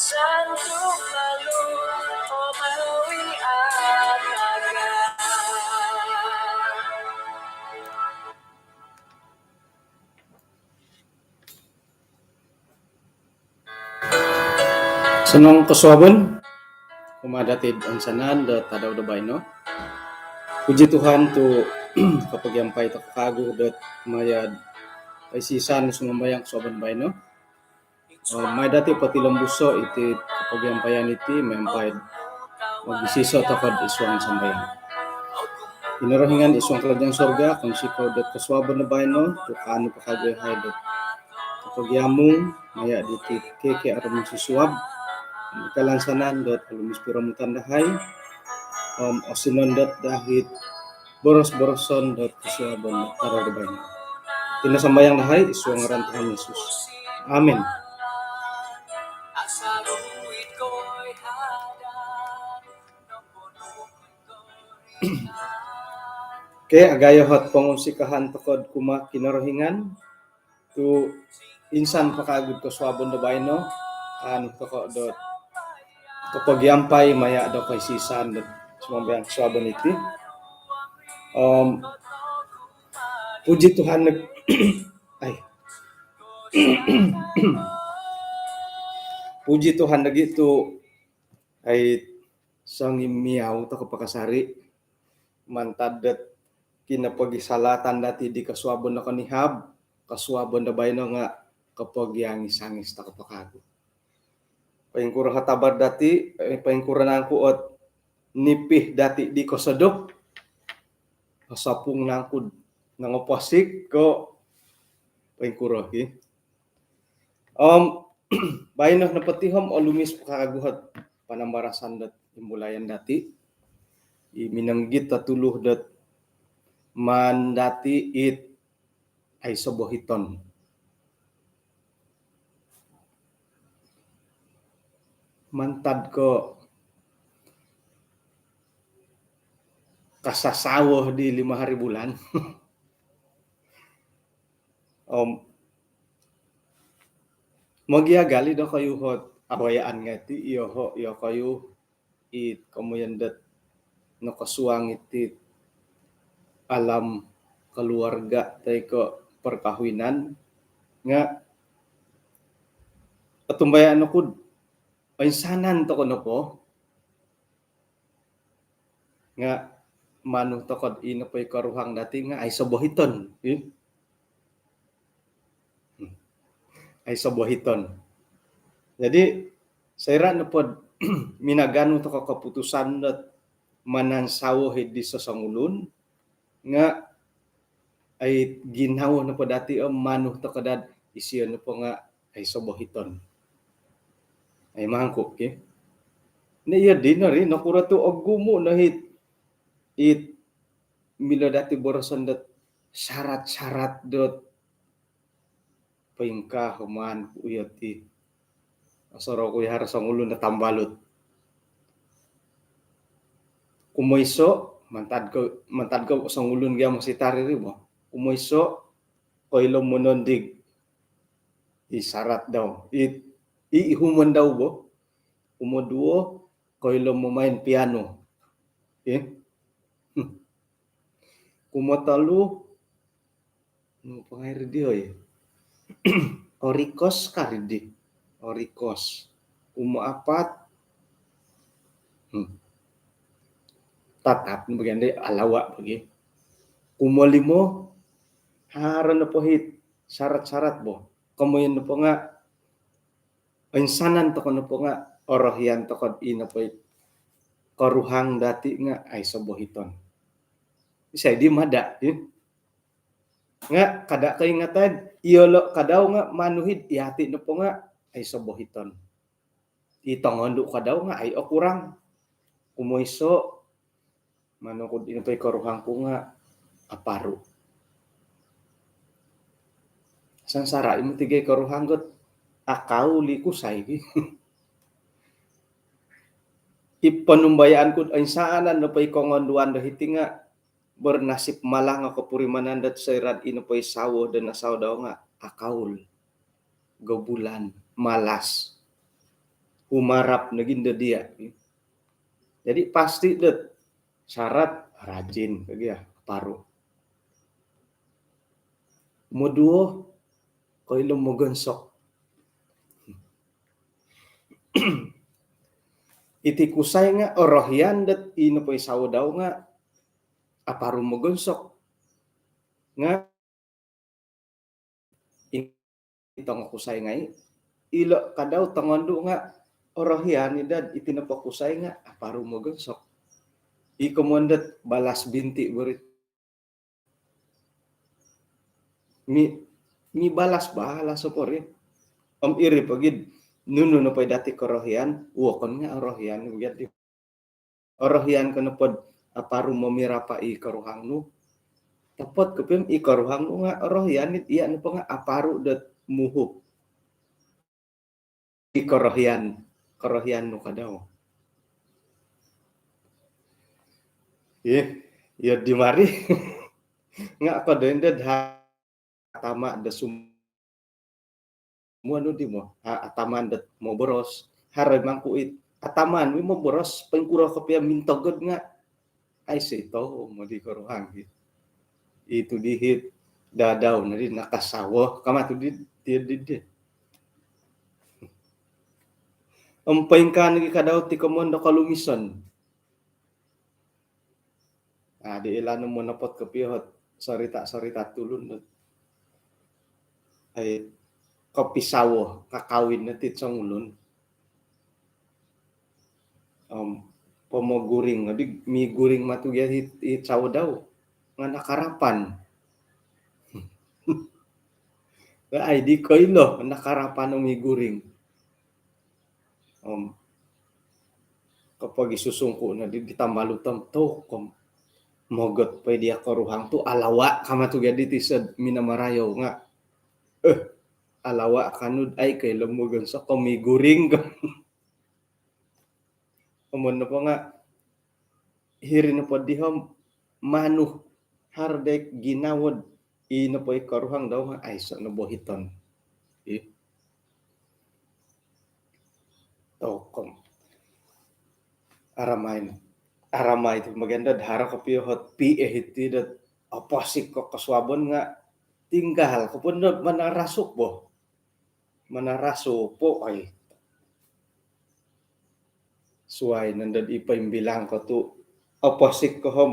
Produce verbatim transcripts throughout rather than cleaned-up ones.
Santu lalu o mawi ataga. Osonong kosuabon kumaa dati toinsanan do tadau do baino. Puji Tuhan tu kopogiampai tokou kawagu dot maya do koisisan sumambayang kosuabon baino. Om maai dati potilombuso iti kopogiampayan iti miampai do mogisiso tokou id suang sambayang. Kinorohingan id suang kerajaan sorga, kounsikou dot kosuabon do baino tu kaanu po kawagu yahai dot kopogiamung maya diti K K R Minsusuab, kalansanan dot olumis piromutan dahai om osinondot dahai boros-boroson dot kosuabon do tadau do baino. Iti no sambayang dahai id suang ngaran Tuhan Yesus. Amin. Okey, agayo ot pongunsikahan tokou kumaa Kinorohingan tu insan po kawagu kosuabon do baino, kaanu tokou do kopogiampai maya do koisisan do sumambayang kosuabon iti. Om puji Tuhan, ai. Puji Tuhan lagi tu ai songimiau tokou po kasari mantad dot kinopogisalatan dati di kosuabon do konihab, kosuabon do baino nga kopogiangis-angis tokou po kawagu. Poingkuro ot abar dati, eh, poingkuro nangku ot nipi dati di kosodop, kosopung nangku do nongoposik ko poingkuro ki. Om baino nopo ti om olumis po kawagu ot panambarasan dot imbulayon dati. I minongigit o tulu dot maan dati it aiso bohiton. Mantad ko kasasawo di lima hari bulan. Om mogiagal i dokoyu ot awayaan ngai ti iyoho, iyokoyu it komoyon dot nokosuang iti alam keluarga toi ko perkahwinan nga otumbayaan oku do oinsanan tokou nopo nga manu tokou do i nopo i koruhang dati nga aiso bohiton, eh? Hmm. Aiso bohiton. Jadi soira nopo do minaganu tokou keputusan dot manansawo id di sosongulun nga ai ginawo nopo dati om manu tokou do isio nopo nga aiso bohiton. Ai mangkuk ki. Ni iyo dino ri nokuro tu ogumu no it, it milo dati boroson dot syarat-syarat dot poingkaa maan ku iyo ti. Osorou ku iyo haro songulun do tambalut. Kumoiso, mantad ko, mantad ko songulun gia mositar iri bo. Kumoiso, koilo monondig. I syarat dau. I, i ihumon dau bo. Kumoduo, koilo momain piano. Eh? Hmm. Kumotolu, nu pangai ri di oi. Orikos ka ri di. Orikos. Kumaapat. Hmm. Tatap ni bagian di alawa bagi. Kumolimo, haro nopo it syarat-syarat bo. Komoyon nopo nga oinsanan tokou nopo nga orohian tokou do i nopo i koruhang dati nga aiso bohiton. Isai di mada, eh? Nga kada koingatan, iyolo kadau nga manu it iyati nopo nga aiso bohiton. I tongondu kadau nga ai okurang. Kumoiso, manu ku do i nopo i koruhang ku nga aparu. Sansara i moti gia i koruhang ku do akaul i kusai ki. I ponumbayaan ku do oinsanan nopo i kongonduan do hiti nga bernasib malang o kopurimanan dot soira do i nopo i sawo do nasawo dau nga akaul. Gobulan, malas. humarap nogi do diya'. Jadi pasti dot syarat rajin kagi ya, paru. Moduo, koilo mogonsok. Iti kusai nga' orohian dot ino po i sawo dau nga' aparu mogonsok. Nga' i tongokusai ngai', ilo' kadau tongondu' nga' orohian i dot iti nopo kusai nga' aparu mogonsok. I komoyon dot balas binti' bo ri. Mi, mibalas-balas po ri. Om iri pogi'd nunu nopo i dati' korohian, wokon nga' orohian i gaddi. Orohian ko nopod aparu momirapa' i koruhang nu. Topot kopio i koruhang nu nga' orohian i, iya' nopo nga' aparu dot muhup i korohian, korohian nu kadau. Ih, iyo di mari. Nga' kodoindo ha atama' do sum-, muanu di mo, ha, ataman dot moboros, haro i mangkuit, ataman wi moboros, poingkuro kopio mintogod nga' aiso i tohu modi koruhang hi. Itu dihit dadau nodi nakasawo, kama tu di, di, di, di. Om poingkaa nogi kadau ti komoyon do kolumison. Adi ilaan nu monopot kopio hot sorita-sorita tulun dot ai kopisawo, kakawin no ti songulun. Om pomoguring, adi miguring matu gia hit, hit sawo dau. Nga' nakarapan. Ai di koilo, nakarapan o miguring. Om kopogisusungku' no di, di tambalut om tokom. Mogot po i diya' koruhang tu alawa' kama tu gaddi ti sod minamarayou nga'. Eh, alawa' kanud ai koilo mogonsok ko miguring ko. Amun nopo nga' hiri nopo dihom manu haro dai ginawo'd i nopo i koruhang dau nga' aiso no bohiton. Ih. Tokom. Aramai no. Aramai tu magandad haro kopio hot P A hiti dot oposik ko kosuabon nga' tinggal ko pun dot manarasuk bo. Manarasuk po ai. Suai nandad i poimbilang ko tu' oposik ko hom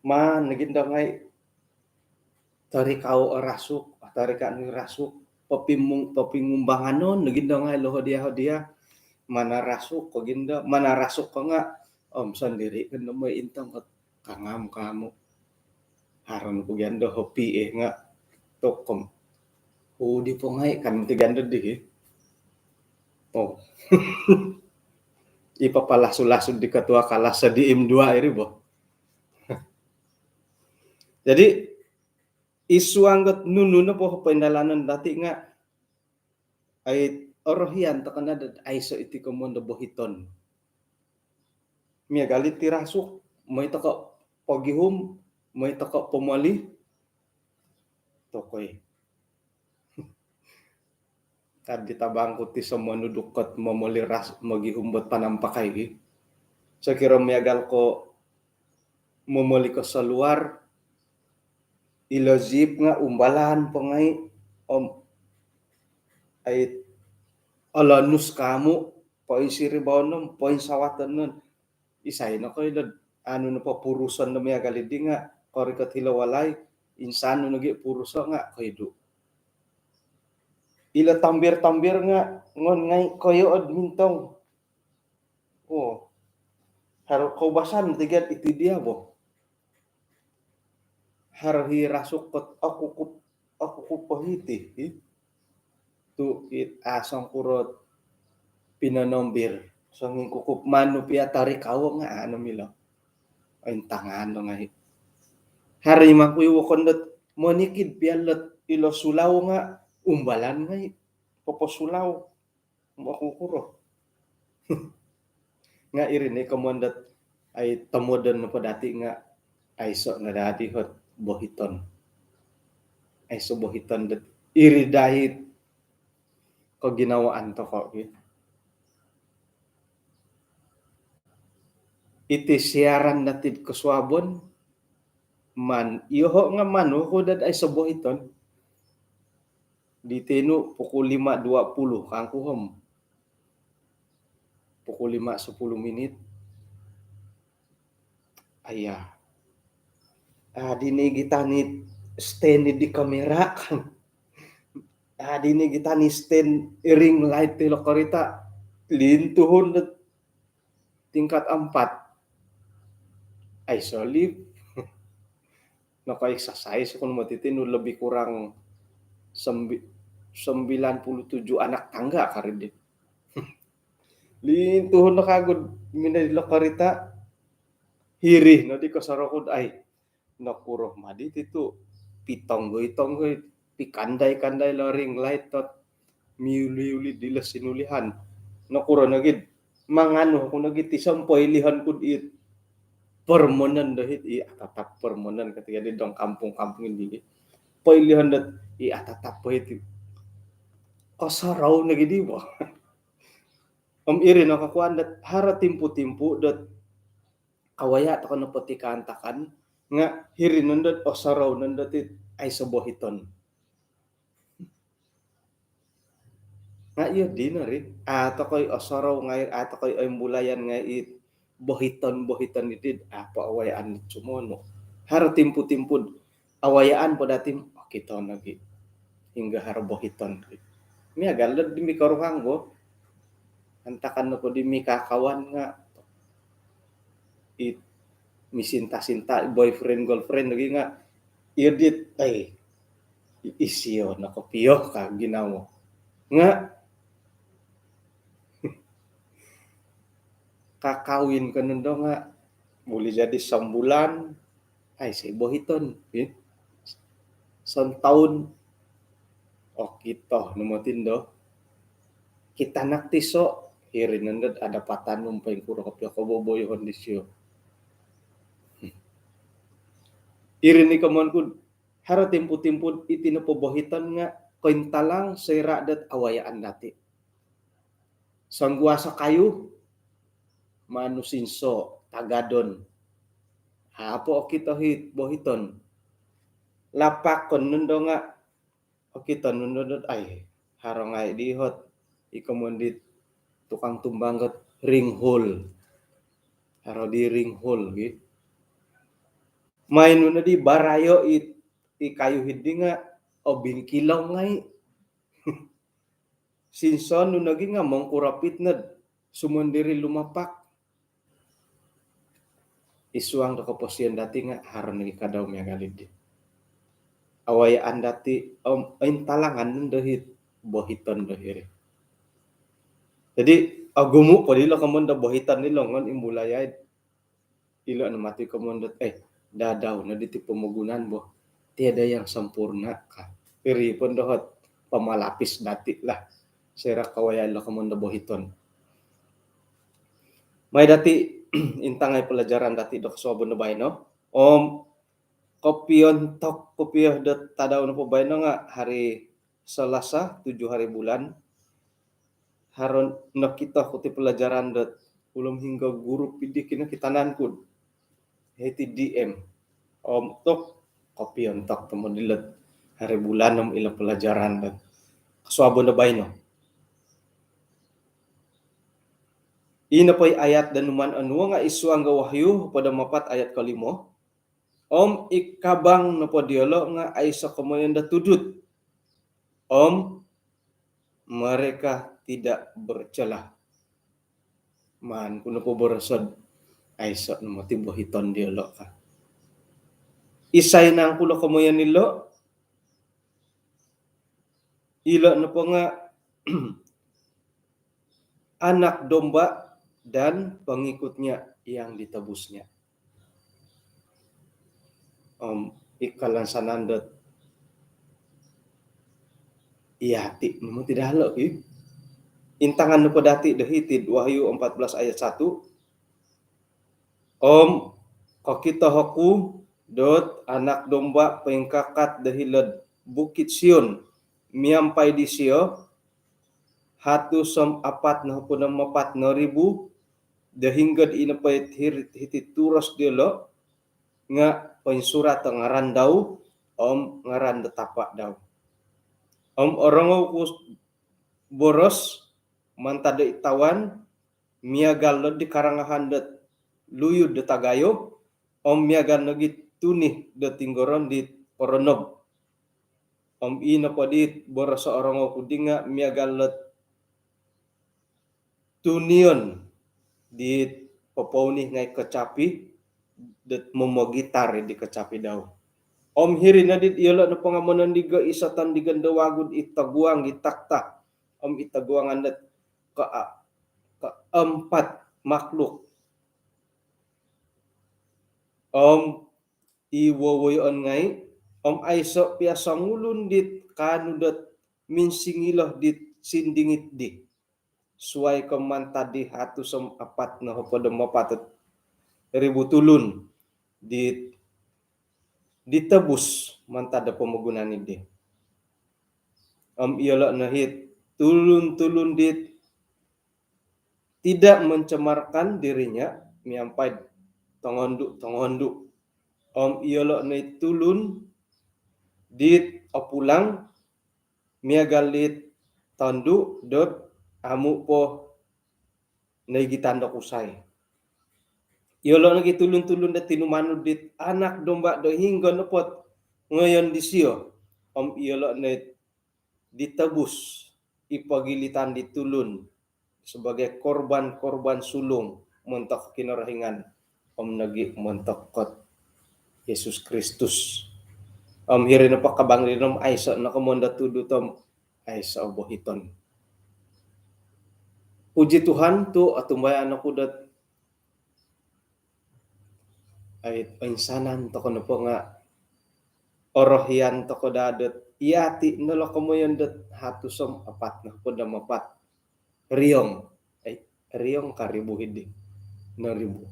maan nogi ndo ngai' torikau o rasuk, torika' nu i rasuk, popimung-, popingumbanganon nogi ndo ngai' lo hodiya-hodiya. Manarasuk ko gi ndo, manarasuk ko nga' om sondiri' ko ndo moi intong ko kangam kamu. Haro no pogi ando hopi eh nga' tokom. Udi po ngai' kan ti gando di. Oh. I papalasu-lasu di ketua kalas di M dua iri bo. Jadi isuang got nunu nopo poindalanon dati nga' ai orohian toko no dot aiso iti komoyon do bohiton. Miagal iti rasuk, moi toko pogihum, moi toko pomoli. Tokoi. Kad di tabangku ti somonuduk kot momoli ras-, mogihum bot panampakai gi. Sokiro miagal ko momoli ko soluar, ilo zip nga' umbalan po ngai', om ai olonus kamu, poinsiribaon no, poinsawaton no. Isai no koilo, anu nopo puruson no miagal di nga' korikot hilo walai, insan nu nogi puruso nga' koidu. Ilo tambir-tambir nga' ngon ngai' koyood mintong. Oh. Haro koubasan ti gad iti diya bo. Haro hi rasuk kot okukup, okukup po hiti hi. Tu' it asong kurot pinonombir. Songingkukup manu pia tarikawo nga' anu milo. Intangan do ngai'. Haro i mangkui wokon dot monikid pia lot ilo sulau nga' umbalan ngai'. Poposulau. Mokukuro. Nga' iri ni komoyon dot ai tomodon nopo dati nga' aiso no dati hot bohiton. Aiso bohiton dot iri dahit koginawaan toko' ki. Iti siaran dati'd kosuabon, maan, iyoho' nga' maan oku dot aiso bohiton. Di tinu pukul lima dua puluh kangku om. Pukul lima sepuluh minit. Aya. Adi ni gitani stand di kamera. Adi ni gitani stand ring light ti lo karita. Lintuhun dot tingkat empat. Aiso lift. Naka-exercise oku no moti tinu, lebih kurang sembi-, sembilan puluh tujuh anak tangga kari di. Lintuhun no kagu minda di lo karita. Hiri no di kosorou ku dot ai, nokuro madi ti tu pitonggoi-tonggoi, pikandai-kandai lo ring light dot miuli-uli dilo sinulihan. Nokuro nogi'd manganu oku nogi ti om poilihon ku'd it permonen do hiti, atatap permonen ketika di dong kampung-kampung di. Poilihon dot i atatap po hiti. Kosorou nogi di bo. Om iri no kakuan dot haro timpu-timpu dot kawaya' toko nopo ti kaantakan nga' hiri nondo dot osorou nondo ti aiso bohiton. Nga' iyo dino ri, a' toko i osorou ngai', a' toko i oimbulayan ngai' i bohiton-bohiton diti, a' po awayaan sumonu. Haro timpu-timpu awayaan po dati okito nogi hinggo haro bohiton. Miagal do di mikoruhang bo. Antakan nopo di mikakawan nga' i misinta-sinta, boyfriend, girlfriend lagi nga' iyo dit, ai, isio no kopio ka ginawo. Nga' kakawin ko nondo nga' buli jadi sambulan, ai, aiso bohiton, eh. Santaun, okito no moti ndo. Kitanak tiso, hiri nondo dot adapatan nu om poingkuro kopio koboboyoon disio. Iri ni komoyon ku, haro timpu-timpu iti nopo bohiton nga' kointalang soira' dot awayaan dati. Songguaso kayu, maan nu sinso, tagadon. A' po okito hiti bohiton. Lapakon nondo nga' okito nondo dot, ai, haro ngai' di hot i komoyon di tukang tumbang dot ring hole. Haro di ring hole gi. Maan nu nodi barayo i, i kayu hiti nga' obingkilong ngai'. Sinso nu nogi nga' mongkuropit nod sumondiri lumapak. I suang do koposion dati nga' haro nogi kadau miagal di. Awayaan dati om ointalangan nondo hiti bohiton do hiri. Jadi ogumu' po dilo komoyon do bohiton dilo ngoyon imbulayaid. Ilo no moti komoyon dot, eh, dadau no diti pomogunan bo. Tiada yang sempurna ka. Iri po ndo hot pamalapis dati lah. Soira' kawaya' ilo komoyon do bohiton. Mai dati intangai pelajaran dati do kosuabon do baino. Om kopiontok kopio dot tadau nopo baino nga' hari Selasa, tujuh hari bulan. Haro nokito ku ti pelajaran dot ulun hinggo guru pidi kinokitanan ku hiti D M. Om tok, kopiontok tomod ilo hari bulan om ilo pelajaran dot kosuabon do baino. Ino po i ayat do numan onuo nga' i suang do Wahyu hopod om apat ayat kolimo. Om i kabang nopo diolo' nga' aiso' komoyon do tudut. Om mereka tidak bercela. Maan ku nopo boroso'd aiso' no moti bohiton diolo' ka. Isai nangku lo komoyon ilo'? Ilo' nopo nga' Anak Domba dan pengikutnya yang ditebusnya. Om i kalansanan dot iyati' no moti dalo' ki. Intangan nopo dati' do hiti'd Wahyu empat belas ayat satu. Om kokito oku dot Anak Domba poingkakat do hilo'd Bukit Sion, miampai disio hatus om apat nohopod om apat noribu do hinggo'd ino po it hiri hiti turos diyolo' nga' poinsurat o ngaran dau om ngaran do tapa' dau. Om orongou ku boros mantad do itawan miagal nod di karangahan dot luyud do tagayo om miagal nogi' tuni do tinggoron di poronob. Om ino po dit boros o orongou ku di nga' miagal dot tunion dit popouni ngai' kecapi dot momogitar di kecapi dau. Om hiri nodit iyolo' nopo nga' monondigo' iso tondigon do wagu'd i toguang i takhta om i toguangan dot ka- keempat makhluk. Om i wowoyoon ngai' om aiso' piya songulun dit kaanu dot minsingilo dit sindingit di suwai ko' mantad di hatus om apat nohopod om apat ribu tulun dit ditebus mantad do pomogunan iddi. Om iyolo' no hit tulun-tulun dit tidak mencemarkan dirinya miampai'd tongondu'-tongondu'. Om iyolo' no hit tulun dit opulang miagal dit tondu' dot amu' po noigitan do kusai. Iyolo' nogi' tulun-tulun do tinumanud dit anak domba' do hinggo nopot ngoyon disiyo. Om iyolo' no hit ditebus i pogilitan di tulun sebagai korban-korban sulung montok Kinorohingan om nogi' montok kot Yesus Kristus. Om hiri nopo kabang dino om aiso' no komoyon do tudu' tom aiso' bohiton. Puji Tuhan tu' otumbayaan oku dot ai oinsanan toko' nopo nga' orohian toko' daa dot iyati' no lo komoyon dot hatus om apat nohopod om apat riong. Ai, riong ka ribu hiddi. No ribu.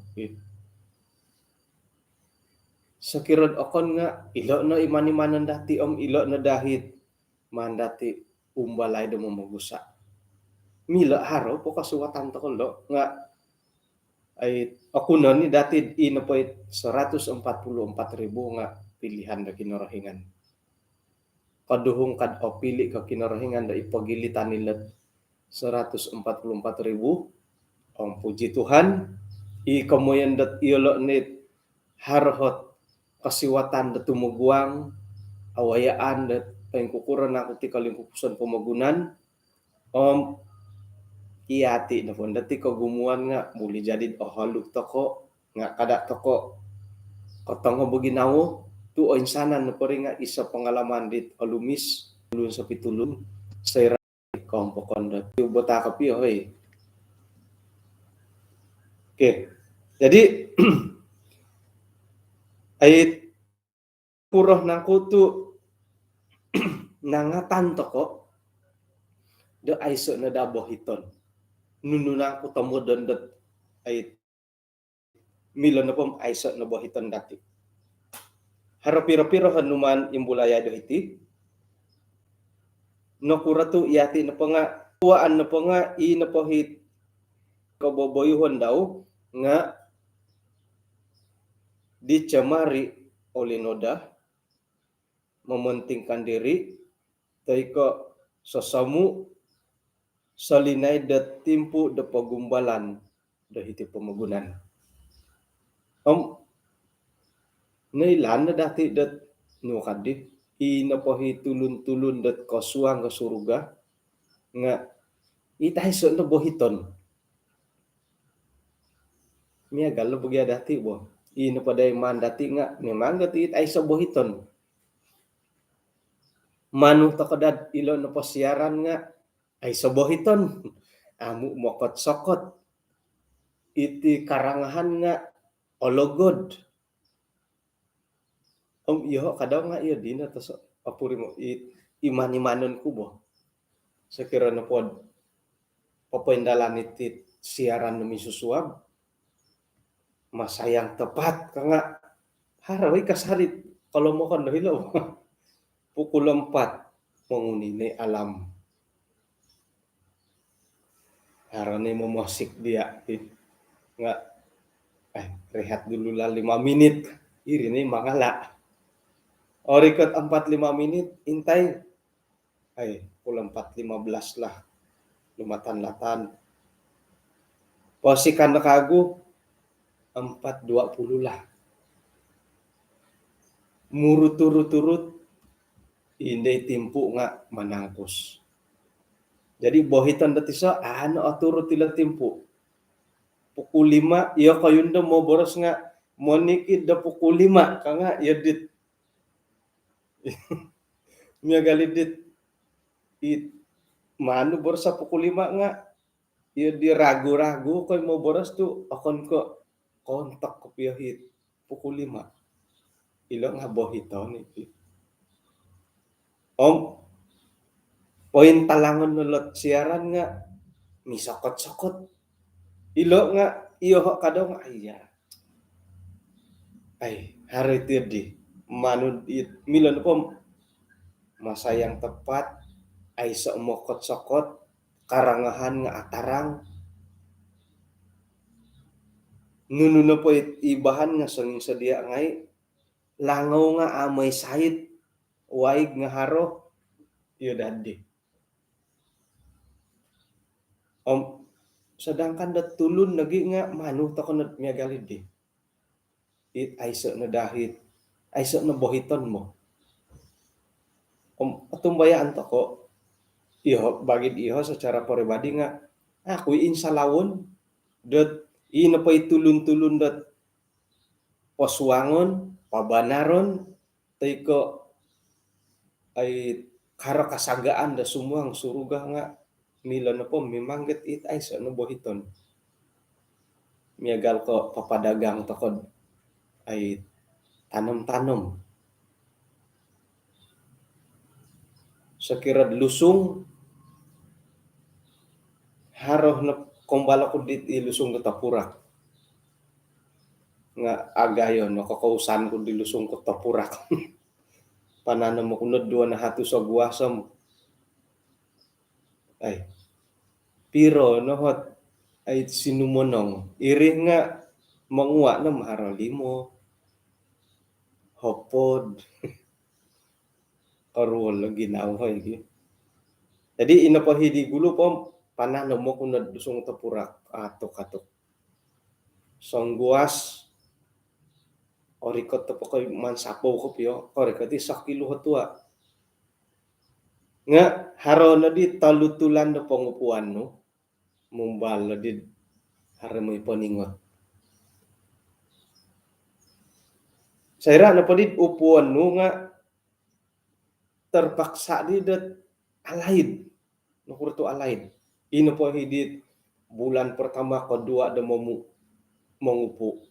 Sokiro'd okon nga' ilo' no iman-imanon dati' om ilo' no daa hit maan dati' umbalai do momogusa'. Milo haro po kosiwatan toko' lo' nga' ai okunon ni dati' i nopo it seratus empat puluh empat ribu nga' pilihan do Kinorohingan. Koduhung kad opili' ko Kinorohingan do i pogilitan ilo'd seratus empat puluh empat ribu. Om puji Tuhan, i komoyon dot iyolo' nit haro hot kosiwatan do tumoguang, awayaan do poingkukuro nangku ti kolingkupuson pomogunan, om iyati' nopo dati' kogumuan nga' buli jadi'd oholu' toko', nga' kada' toko' kotongo bo ginawo, tu' oinsanan nopo ri nga' iso pangalaman dit olumis, tulun sopi tulun, soira' kompokon do tiu bota kopio, hoi. Okey. Jadi, ai kuro nangku tu' nangatan toko' do aiso' no daa bohiton. Nunu nangku tomodon dot ai milo nopo aiso' no bohiton dati'. Haro piro-piro hot numaan imbulai do hiti. Nokuro tu' iyati' nopo nga', tuaan nopo nga' i nopo hit koboboyuhon dau nga' dicemari oleh noda, mementingkan diri, toi ko' sosomu' solinaid do timpu' do pogumbalan do hiti pomogunan. Om noilaan no dati' dot nu kaddi, i nopo hi tulun-tulun dot kosuang ko surga nga' it aiso' no bohiton. Miagal no bo gia dati' bo. I nopo dai maan dati' nga' memang dati' it aiso' bohiton. Manu toko' daa'd ilo nopo siaran nga' aiso' bohiton. Amu' mokot-sokot. Iti karangahan nga' ologod. Om iyoho' kadau nga' iyo dino toso' opurimo i iman-imanon ku bo. Sokiro nopod popoindalan iti siaran do minsusuab, masa yang tepat ka nga' haro i kasari kolomokon do hilo. Pukul empat monguni ni alam. Haro ni momosik diya' ti. Nga, eh, rehat dulu lah lima minit. Iri ni mangala. Orikot empat lima minit, intai. Ai, pukul empat lima belas lah. Lumatan-latan. Posikan no kagu, empat dua puluh lah. Murut-urut-urut, indai timpu nga manangkus. Jadi, bohiton dot iso, anu, aturut ilo timpu. Pukul lima, iyo koyundo moboros nga, monikid do pukul lima, ka nga, iyo dit. Miagal i dit, it, manu boros pukul lima nga, iyo di ragu-ragu ko moboros tu, okon ko kontok kopio it pukul lima. Ilo nga bohiton iti. Om, pointalangon no lot siaran nga, misokot-sokot. Ilo nga, iyo ho kadang, ai, iya. Ai, haro iti di. Manu it, milo nopo masa yang tepat, aiso mokot-sokot, karangahan nga atarang. Nunu nopo it, i bahan nga songing sedia ngai, langau nga amai sait, waig nga haro, iyo dadi. Om, sedangkan do tulun lagi nga manu toko no miagal i di. It aiso no dahit, aiso no bohiton mo. Om, otumbayaan toko, iyo, bagi iyo secara peribadi nga, aku insalawon, dot, ino po i tulun-tulun dot, posuangon, pabanaron, toi ko, ai, karo kasagaan do sumuang suruga nga, milo nopo mimang get it aiso no bohiton. Miagal ko papadagang toko, ai, tanom-tanom. Sokiro lusung, haro no kombal oku dit i lusung ko topurak. Nga agayo no kokousan ku di lusung ko topurak. Pananom oku no duo nahatus o guas om. Ai. Piro no hot, ai, sinumonong. Iri nga mongua no maharo limo. Hopod. Koruol lagi nau hoi gi. Jadi, ino po hidi gulu po, pananom oku no lusung topurak. Atuk-atuk. Songguas, orikot topo koi mansapou kopio, orikot i sakilu hotua. Nga, haro no di tolu tulan do pongupuan nu, mumbal no di haro moi poningot. Soira nopo di upuon nu nga terpaksa di dot alaid. Nokuro tu alaid? Ino po hidi bulan pertama, kedua do momu-, mongupu.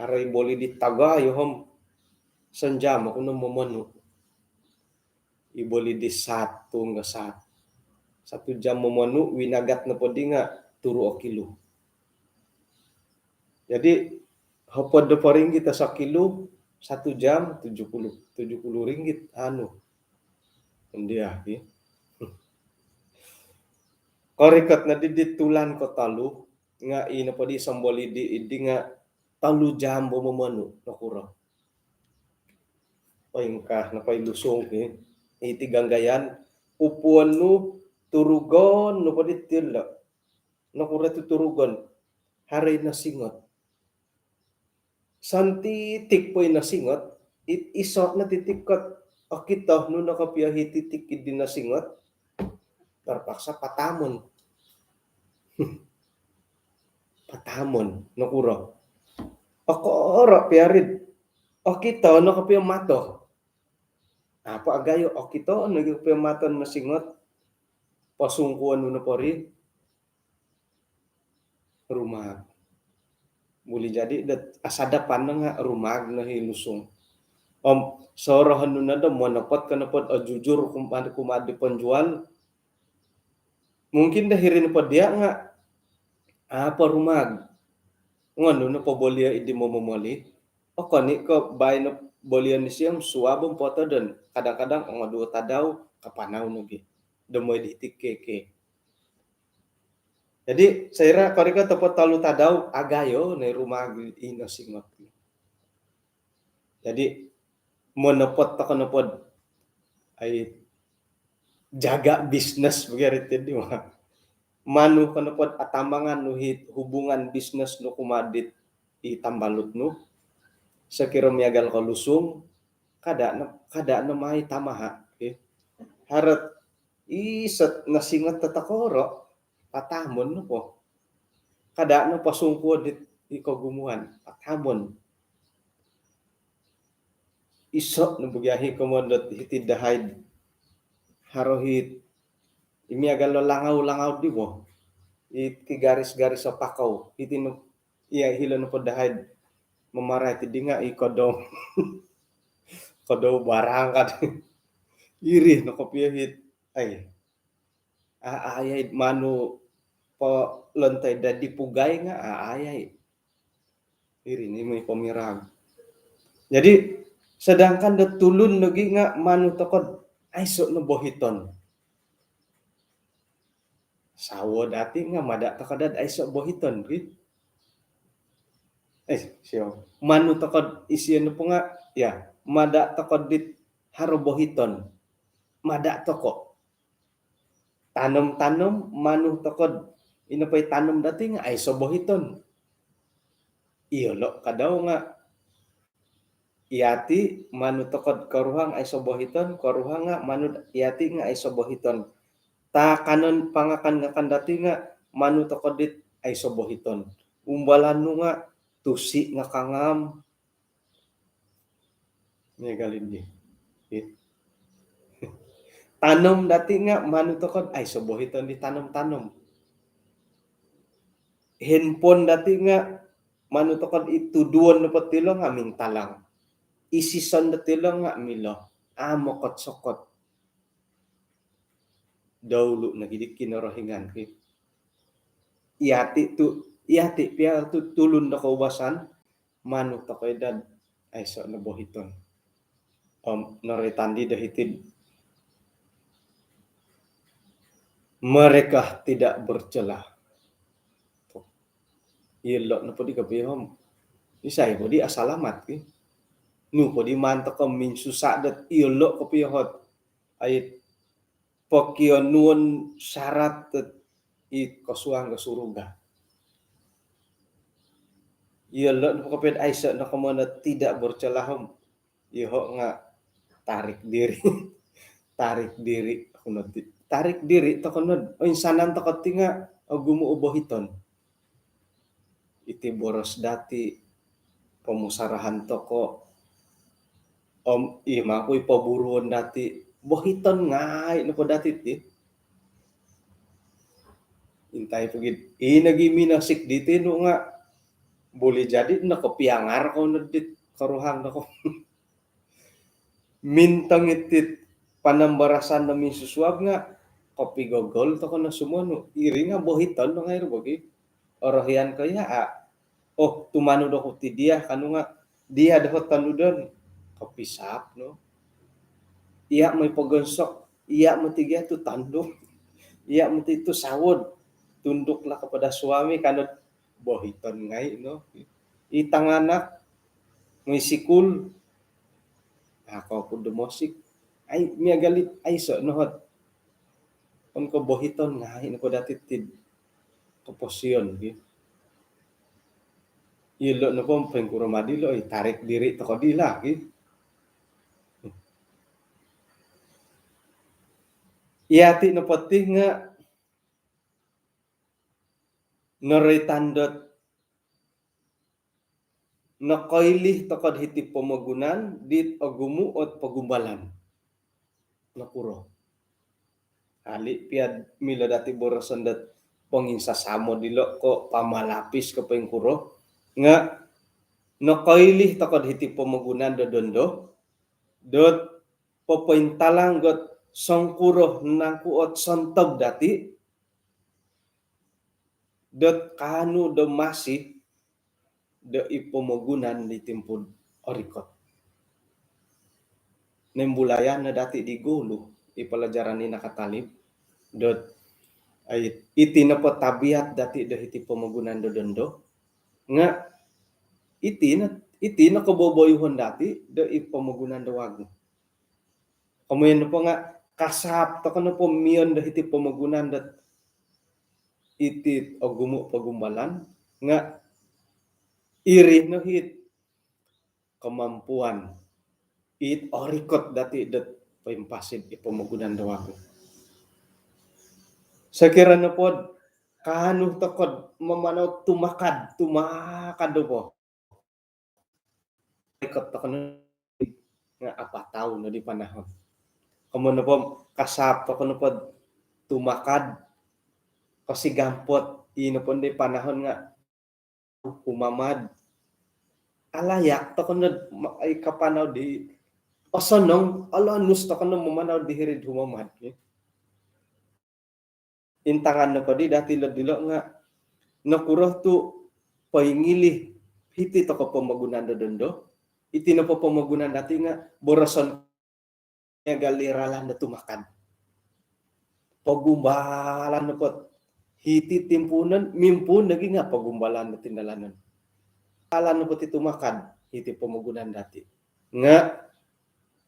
Haro i boli di tagayo om sanjam oku no momonu. I boli di satu nga sat-, satu jam momonu, winagat nopo di nga turu o kilu. Jadi, hopod nopo ringgit o sakilu, satu jam, tujuh puluh, tujuh puluh ringgit, anu. India, ki. Korikot no di, di tulan kotolu, nga ino po di somboli di, di nga tolu jam bo momonu, nokuro. Poingkaa nopo i lusung, ki. Iti ganggayan, upuon nu, turugon nu po di tilo. Nokuro tu turugon? Haro i nosingot. Santitik po i nosingot, it iso no titik kot, okito nu no kopio i titik di nosingot, terpaksa patamon. Patamon, nokuro? Okoro pia ri, okito no kopio mato. Apo agayo, okito no kopio mato nosingot, posungkuon nu nopo ri, rumaag. Buli jadi dot asadapan no nga rumaag no i lusung. Om sorohon nu no do monopot ko nopo dot ojujur kumaa, kumaa di penjual. Mungkin do hiri nopo dia nga apo rumaag. Ngonu nopo bolio i di momomoli. Okon i ko baino bolio disio om suab om potodon. Kadang-kadang ongo duo tadau kapanau nogi. Do moi di hiti keke. Jadi soira korikot nopo tolu tadau, agayo no i rumah ino singot. Jadi monopot toko nopo ai jaga bisnes bagi ari ti di mah. Manu ko nopo atamangan nu hit hubungan bisnes nu kumaa dit i tambalut nu. Sokiro miagal ko lusung, kada no, kada no mai tamaha. Okey. Haro ot iso no singot totokoro, patamon nopo. Kada no pasungkuo dit i kogumuan, patamon. Iso no bagi ahi komoyon dot hiti dahai haro hit i miagal lo langau-langau di bo. It ki garis-garis o pakau. Hiti no, iya, hilo nopo dahai mamarai ti di nga i kodou. Kodou barang kan. Iri no kopio hit. Ai. A, ayai manu po lontai dadi pugai nga, a, ayai. Iri ni moi pomirang. Jadi sedangkan do tulun nogi nga manu toko aiso no bohiton. Sawo dati nga mada toko dot aiso bohiton, ki. Eh, sio. Manu toko isio nopo nga, ya, mada toko dit haro bohiton. Mada toko. Tanom-tanom, manu toko, ino po i tanom dati nga aiso bohiton. Iyolo kadau nga, iyati manu toko koruhang aiso bohiton, koruhang nga manu iyati nga aiso bohiton. Takanon pangakan-ngakan dati nga manu toko dit aiso bohiton. Umbalan nu nga tusi nga kangam. Miagal di. Okey. Tanom dati nga manu toko aiso bohiton di tanom-tanom. Handphone dati nga manu toko i tuduon nopo tilo nga mintalang. Isison do tilo nga milo. Amo kot-sokot. Daulu nogi di Kinorohingan, ki. Iyati tu, iyati pia tu tulun do koubasan, manu toko i dot aiso no bohiton. Om noroitan di do hiti, mereka tidak bercela. Iyolo nopo di kopio om isai po di asalamat, ki. Nu po di maan toko minsusa dot iyolo kopio ot ai pokionuon syarat dot i kosuang do surga. Iyolo nopo kopio aiso no komoyon dot tidak bercela om, iyoho nga tarik diri. Tarik diri, aku nanti. Tarik diri toko no. Oinsanan toko ti nga ogumu o bohiton. Iti boros dati, pomusarahan toko. Om i mangkui poburuon dati, bohiton ngai nopo dati ti. Intai pogi, i nogi minosik diti nu nga boleh jadi no kopiangar ko no dit koruhang no ko. Mintong iti panambarasan do minsusuab nga kopigogol toko no sumonu. Iri nga bohiton no ngai ro bogi. Orohian ko iya, a. Oh, tumanud oku ti dia, kanu nga dia doho tanudon. Kopisap no. Iya moi pogonsok, iya moti gia tu tanduk. Iya moti tu sawod. Tunduklah kepada suami, kanu bohiton ngai no. I tanganak moi sikul. Ako ku do mosik. Ai, miagal it aiso no ot. Om ko bohiton ngai no ko dati tid koposion, ki. Ilo nopo poingkuro ma dilo, i tarik diri toko dilo, ki. Iyati nopo ti nga noroitan dot nokoilih toko do hiti pomogunan dit ogumu ot pogumbalan. Nokuro? Ali pia milo dati boroson dot ponginsasamo dilo ko pamalapis ko poingkuro nga nokoilih toko do hiti pomogunan do dondo dot popointalang dot songkuro nangku ot sontog dati dot kaanu do masi do i pomogunan di timpu orikot. Nimbulayan no dati di gulu i pelajaran i nakatalib dot Ai, iti nopo tabiat dati do hiti pomogunan do dondo nga iti no, iti no koboboyuhon dati do i pomogunan do wagu. Komoyon nopo nga kasaap toko nopo miyon do hiti pomogunan do iti ogumu pogumbalan nga iri no hit kemampuan it orikot dati dot poimpasi di pomogunan do wagu. Sokiro nopo do kaanu toko do mamanau tumakad, tumakad nopo, orikot toko no nga apatau no di panahon. Komoyon nopo kasaap toko nopo do tumakad, kosigampot i nopo di panahon nga humamad. Alayak toko no ma-, ai kapanau di osonong, alonus toko no mamanau di hiri'd humamad, ya. Intangan nopo di dati lo dilo nga nokuro tu poingilih hiti toko pomogunan do dondo, iti nopo pomogunan dati nga boroson miagal i ralan do tumakad. Pogumbalan nopo hiti timpuunon, mimpuun lagi nga pogumbalan do tindalanon. Ralan nopo ti tumakad hiti pomogunan dati nga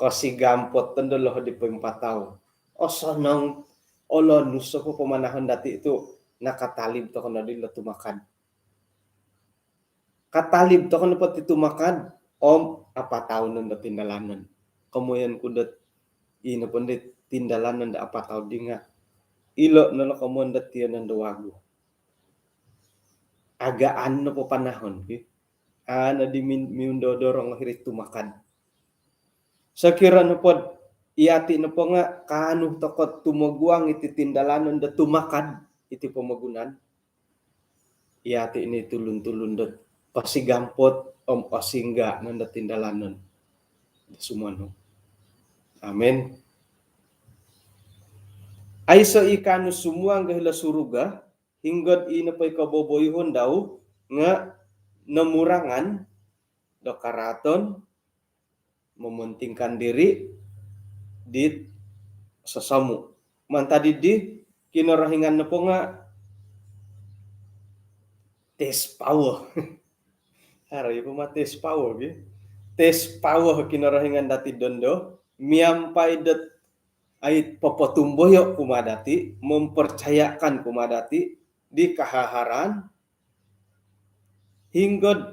kosigampot tondo loho di poimpatau. Osonong, olonus nopo pamanahon dati tu nakatalib toko no di lo tumakad. Katalib toko nopo ti tumakad om apatau no do tindalanon. Komoyon ku dot i nopo di tindalanon do apatau di nga ilo no lo komoyon dot tiyonon do wagu. Agaan nopo panahon, ki. Ano di min-, miundorong hiri tumakad. Sokiro nopo do iyati nopo nga kaanu toko do tumoguang iti tindalanon do tumakad iti pomogunan, iyati ni tulun-tulun dot pasigampot om osingga no do tindalanon do sumonu. Amin. Aiso i kaanu sumuang do hilo suruga, hinggo do i nopo i koboboyuhon dau nga nomurangan do karaaton, mementingkan diri dit sosomu. Mantad di Kinorohingan nopo nga tes power. Haro i poma tes power, ki. Tes power Kinorohingan dati dondo miampai dot ai popotumboyo kumaa dati, mempercayakan kumaa dati di kahaharaan, hinggo do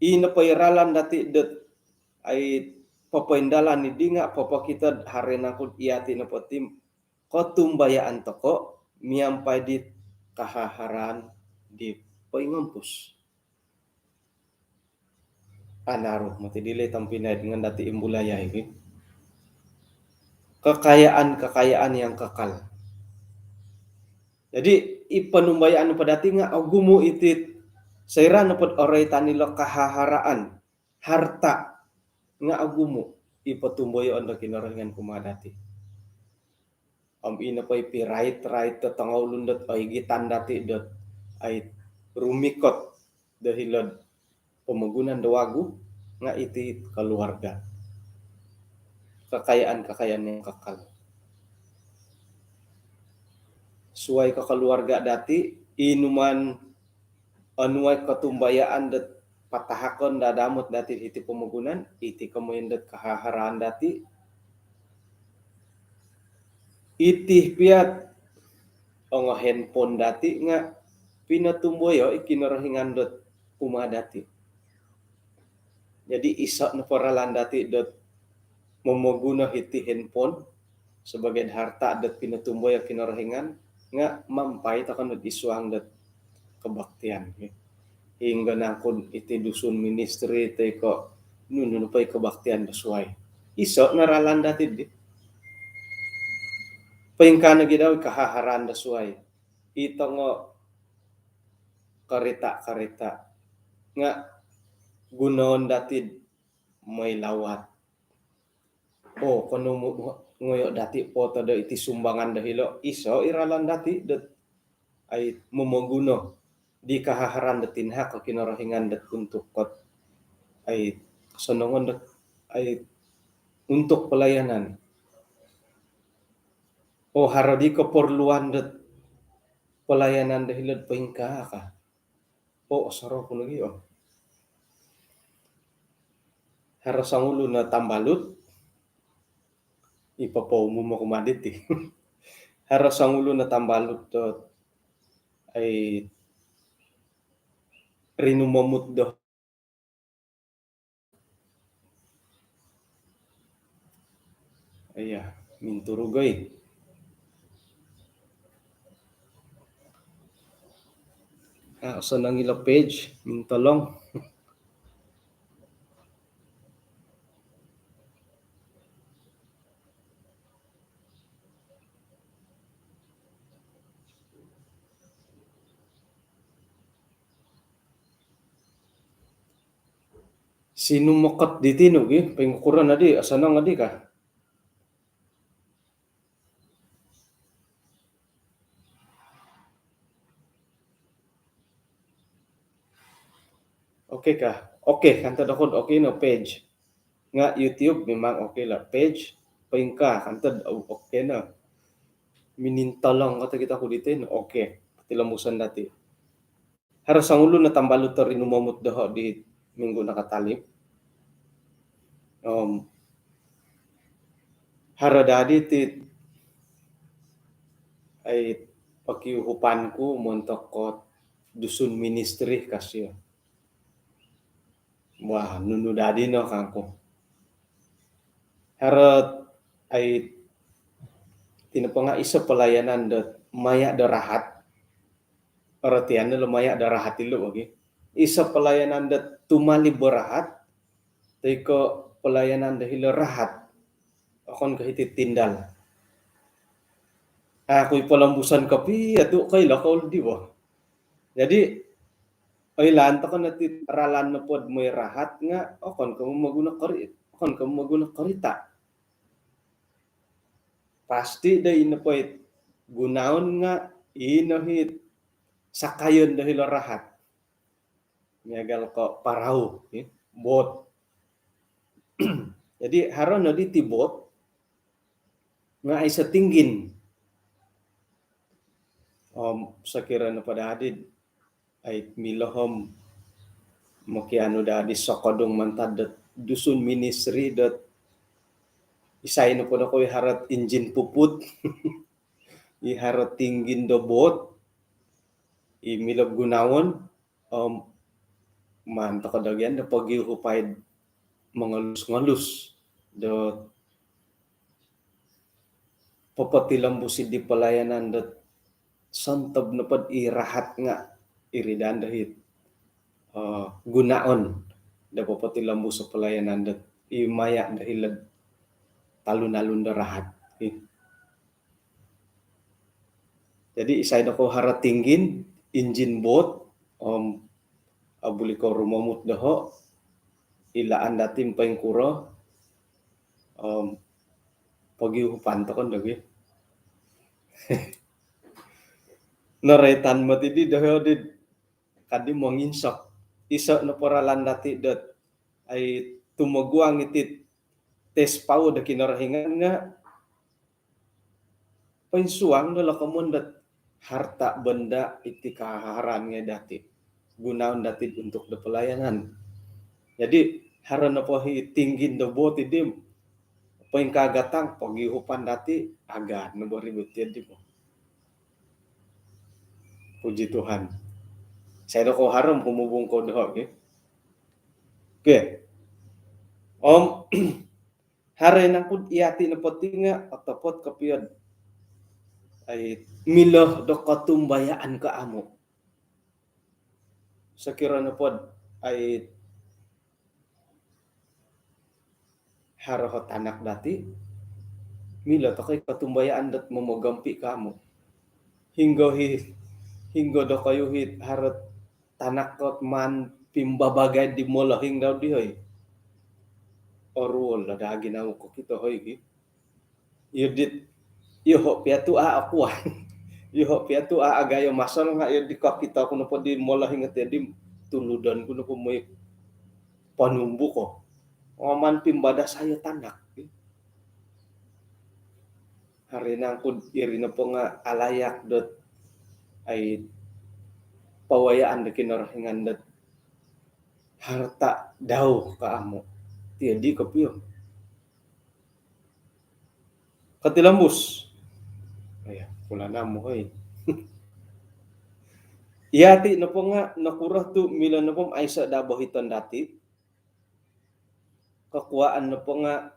i nopo i ralan dati dot ai popoindalan di nga popokito do haro nangku do iyati nopo ti kotumbayaan toko miampai di kahaharaan di poingompus. Anaru moti dilo tompinai dengan dati imbulaya ini. Kekayaan-kekayaan yang kekal. Jadi, i ponumbayaan nopo dati nga ogumu iti, soira nopo do oroitan ilo kahaharaan, harta, nga ogumu i potumboyoon do Kinorohingan kumaa dati. Om i nopo i pirait-rait do tongoulun dot oigitan dati dot ai rumikot do hilo do pomogunan do wagu nga iti keluarga. Kekayaan-kekayaan yang kekal. Suai ko keluarga dati, i numaan onuai kotumbayaan dot patahakon do damot dati hiti pomogunan, iti komoyon dot kahaharaan dati. Iti pia do ongo handphone dati nga pinotumboyo i Kinorohingan dot kumaa dati. Jadi, iso nopo ralan dati dot momoguno hiti handphone sebagai harta dot pinotumboyo Kinorohingan nga miampai toko no id suang dot kebaktian. Hinggo nangku do iti Dusun Ministry toi ko nunu nopo i kebaktian do suai. Iso no ralan dati di. Poingkaa nogi dau kahaharaan do suai. I tongo karita-karita nga gunoon dati do moi lawat. Oh, kono mo-, ngoyo dati po todo iti sumbangan do hilo, iso i ralan dati dot ai momoguno di kahaharaan dot tinahak Kinorohingan dot untuk kot ai kosonongon dot ai untuk pelayanan. Oh, haro di keperluan dot pelayanan do hilo'd poingkaa ka. O, osorou ku nogi, o. Haro songulun o tambalut i popoumum oku madi ti. Haro songulun o tambalut do, ai, rinumomut do, iya, minturugoi. Ah, osonong ilo page, mintolong. Sinumokot di tinu gi, poingkuro nodi, osonong nodi ka? Okey ka? Okey, kantad oku, okey no page. Nga YouTube memang okey lah page. Poingkaa, kantad, okey no. Minintolong katakito ku diti, okey. Tilombuson dati. Haro songulun o tambalut o rinumomut doho di minggu nakatalib. Om haro dadi ti, ai, pokiuhupan ku montok ko Dusun Ministry ka sio. Wah, nunu dadi no kangku. Haro, ai, iti nopo nga iso pelayanan do maya do rahat. Aratian do maya do rahat ilo bagi. Iso pelayanan do tumalib do rahat, toi ko pelayanan do hilo rahat. Okon ko hiti tindal. Aku i polombuson kopio tu koilo kou di bo. Jadi, oilaan tokou no ti ralan nopo do moi rahat nga okon ko momoguno kori-, okon ko momoguno korita. Pasti do ino po it gunoon nga ino it sakayon do hilo rahat. Miagal ko parau, ya, bot. Jadi, haro nodi ti bot nga aiso tinggin. Om sokiro nopo dadi, ai, milo om mokianu dadi sokodung mantad dot Dusun Ministry dot isai nopo dokoyu haro injin puput, i haro tinggin do bot, i milo gunoon, om maan tokou do gia do pogiuhupai do mongolus-ngolus do popotilombus di pelayanan dot sontob nopo do i rahat nga iri daa do it, eh, gunoon do popotilombus pelayanan dot i maya do hilo'd talun-alun do rahat. Jadi, isai dokoyu haro tinggin, injin bot, om, ah, buli kou rumomut doho, ilaan dati poingkuro, om, pogiuhupan tokou nogi. Noroitan moti di doho di kadi monginsok. Iso nopo ralan dati dot, ai, tumoguang iti tes pau do Kinorohingan nga poinsuang no lo komoyon dot harta benda iti kaharaan ngai dati. Gunoon dati untuk do pelayanan. Jadi, haro nopo i tinggin do bot di, poingkaa gatang, pogiuhupan dati, agad no bo ribut di bo. Puji Tuhan. Isai dokoyu haro om humubung kou doho, okey. Okey. Om, haro nangku yati nopo ti nga otopot kopio do, ai, milo do kotumbayaan ko amu. Sokiro nopo do, ai, haro o tanak dati, milo tokou kotumbayaan dot momogompi ko amu. Hinggo i, hinggo dokoyu i haro tanak ko maan pimbabagai di molohing dau di, hoi. Oruol daa ginawo kokito, hoi, ki. Iyo dit, iyoho pia tu a akuan. Iyoho pia tu a agayo masal nga iyo di kokito ku nopo di molohing ati di tuludon ku nopo moi ponumbu ko. Maan pimbadasai o tanak. Haro nangku iri nopo nga alayak dot, ai pawayaan do Kinorohingan dot harta dau ka amu. Tiadi kopio. Kotilombus. Aya, pula namu, oi. Iyati nopo nga nokuro tu milo nopo aiso daa bohiton dati. Kokuaan nopo nga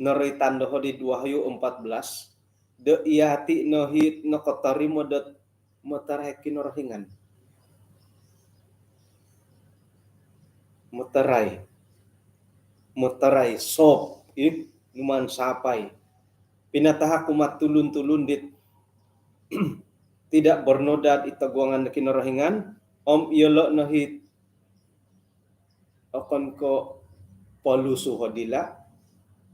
noroitan doho di Wahyu empat belas, do iyati no hit nokotorimo dot motorai Kinorohingan. Motorai. Motorai sop, ih, numan sapai. Pinatahak kumaa tulun-tulun dit tidak bernoda id toguangan Kinorohingan, om iyolo no hit okon ko polusu ho dila,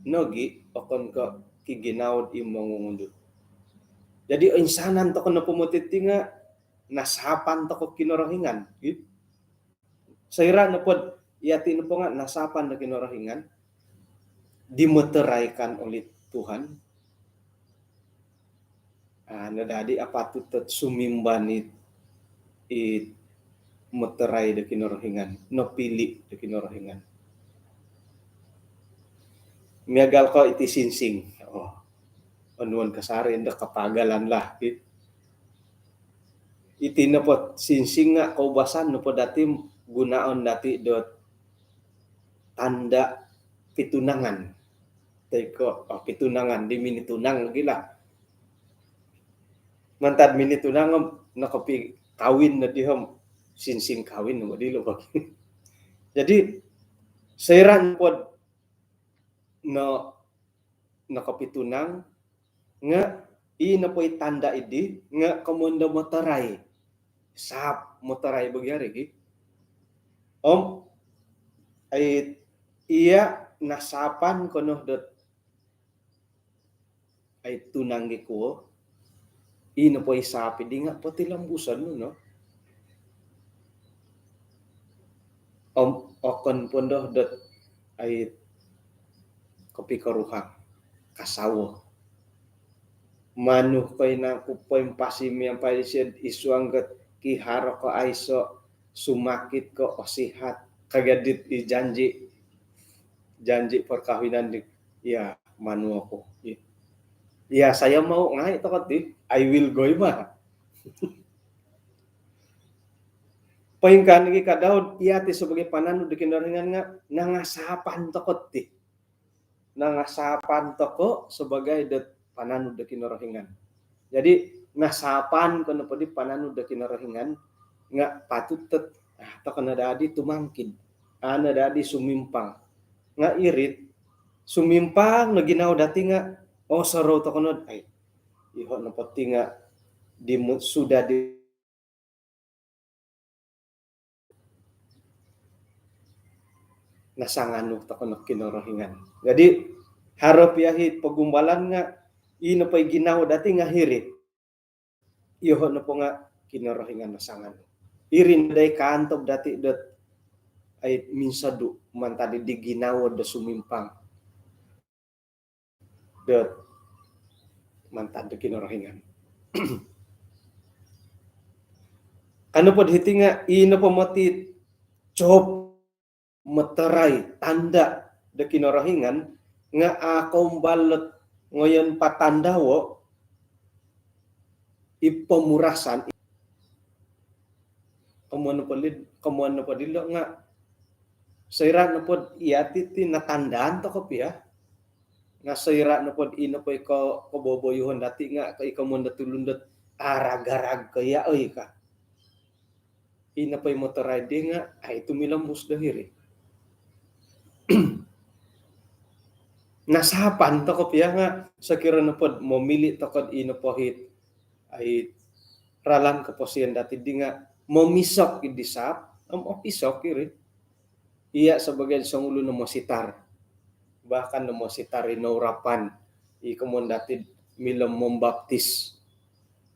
nogi okon ko kiginawo di mongungundu. Jadi insanan toko nopo moti ti nga nasapan toko Kinorohingan, gitu. Soira nopo iyati nopo nga nasapan do Kinorohingan, dimotoraikan oleh Tuhan, ah, nadadi apatut dot sumimban it, it motorai do Kinorohingan, nopili do Kinorohingan. Miagal ko iti sinsing. Oh. Onuan kasari ndo kapagalan lah, gitu. Iti nopo sinsing nga koubasan nopo dati gunaon dati dot tanda pitunangan. Toi ko, oh, pitunangan di minitunang lagi lah. Mantad minitunang om nokopi kawin no dihom sinsing kawin no dilo bagi. Jadi soira nopo no nokopitunang nga i nopo i tanda idi nga komondo motorai. Sap motorai bagi hari ki. Om ai iya nasapan kono dot ai tunang gi kuo. I nopo i sap idi nga potilombuson nu no. Om okon pondo dot ai kopikoruhang kasawo. Manu ko inangku poimpasi miampai sid isuang got kiharo ko aiso, sumakit ko osihat, kagadit i janji, janji perkahwinan di, ya, manu oku. Ya, saya mau ngai toko ti, I will go ima. Poingkaa nogi ka Daud, iyati sebagai pananud do Kinorohingan nga nangasapan toko ti. Nangasapan toko sebagai dot pananud do Kinorohingan. Jadi nasapan ko nopo di pananud do Kinorohingan nga patut dot, ah, toko nadadi tumangkid. Ah, nadadi sumimpang. Nga irit sumimpang no ginawo dati nga, oh, sorou toko nod, ai, iho nopo ti nga di mu-, sudah di nasanganu toko no Kinorohingan. Jadi haro pia hi pogumbalan nga i nopo i ginawo dati nga hiri. Iyoho nopo nga Kinorohingan nasanganu. Iri no dai kaantob dati dot ai minsodu mantad di ginawo do sumimpang dot mantad do Kinorohingan. Ka nopo do hiti nga i nopo moti cop motorai tanda do Kinorohingan nga a koumbal dot ngoyon patandawo i pomurasan. Komoyon nopo lid-, komoyon nopo dilo nga soira nopo iyati ti natandaan toko pia. Nga soira nopo i nopo iko koboboyuhon dati nga ko iko mondo tulun dot arag-arag ko iya oi ka. I nopo i motorai di nga ai tumilombus do hiri. Nasapan toko pia nga sokiro nopo momili toko i nopo hit ai ralan koposion dati di nga momisok i di sap om opisok iri. Iya sebagai songulun no mositar. Bahkan no mositar i nourapan i komoyon dati milo membaptis.